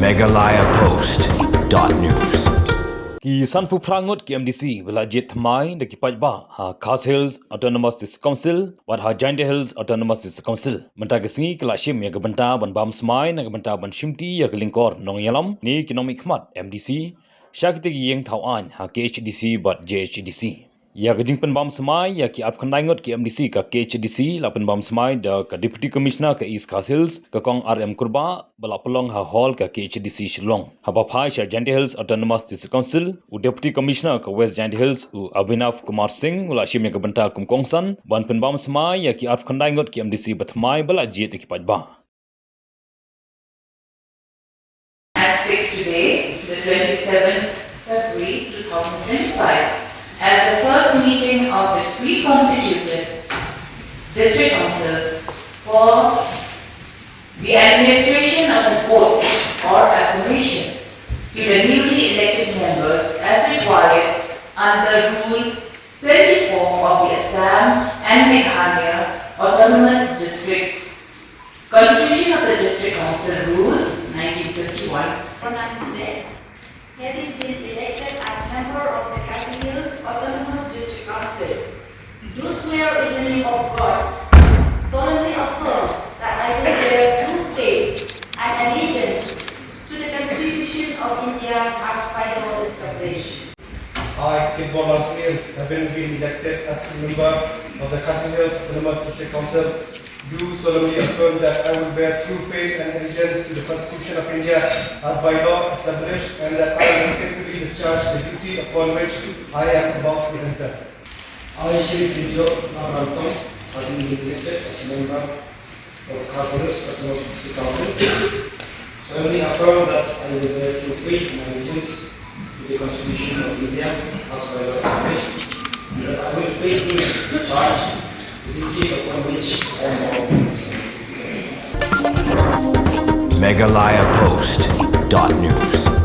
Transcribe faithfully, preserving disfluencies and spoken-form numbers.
Meghalaya Post dot news. Ki sanphew phra ngut ki M D C ba la jied thymmai da ki paidbah ha Khasi Hills Autonomous District Council bad ha Jaintia Hills Autonomous District Council mynta ka sngi ki la shim ïa ka bynta ban bam smai na ka bynta ban shimti ïa ka lyngkor nongïalam ne ki nongmihkhmat M D C sha kitei ki ïing thaw aiñ ha K H A D C bad J H A D C. Ïa ka jingpynbam smai ïa ki arphew khyndai ngut ki M D C ka K H A D C la pynbam smai da ka Deputy Commissioner ka East Khasi Hills ka Kong R M Kurbah ba la pynlong ha hall ka K H A D C Shillong. Haba phai sha Jaintia Hills Autonomous District Council, u Deputy Commissioner ka West Jaintia Hills u Abhinav Kumar Singh u la shim ïa ka bynta kum kongsan ban pynbam smai ïa ki arphew khyndai ngut ki M D C ba thymmai ba la jied da ki paidbah. As fixed today, the twenty-seventh February two thousand twenty-five, as the first meeting of the reconstituted District Council for the administration of an oath or affirmation to the newly elected members as required under Rule twenty-four of the Assam and Meghalaya Autonomous Districts Constitution of the District Council Rules nineteen fifty-one. Having been elected as member of the Khasi Hills Autonomous District Council, do swear in the name of God, solemnly affirm that I will bear true faith and allegiance to the Constitution of India as by law established. I, Kitbor Langsmir, having been elected as a member of the Khasi Hills Autonomous District Council, do solemnly affirm that I will bear true faith and allegiance to the Constitution of India as by law established, and that I will faithfully discharge the duty upon which I am about to enter. I, Shri Tijok Nabrantong, having been elected as a member of Khasi Hills Autonomous District Council, solemnly affirm that I will bear true faith and allegiance to the Constitution of India as by law established, and that I will faithfully discharge the duty upon which I am bound. Meghalaya Post dot news.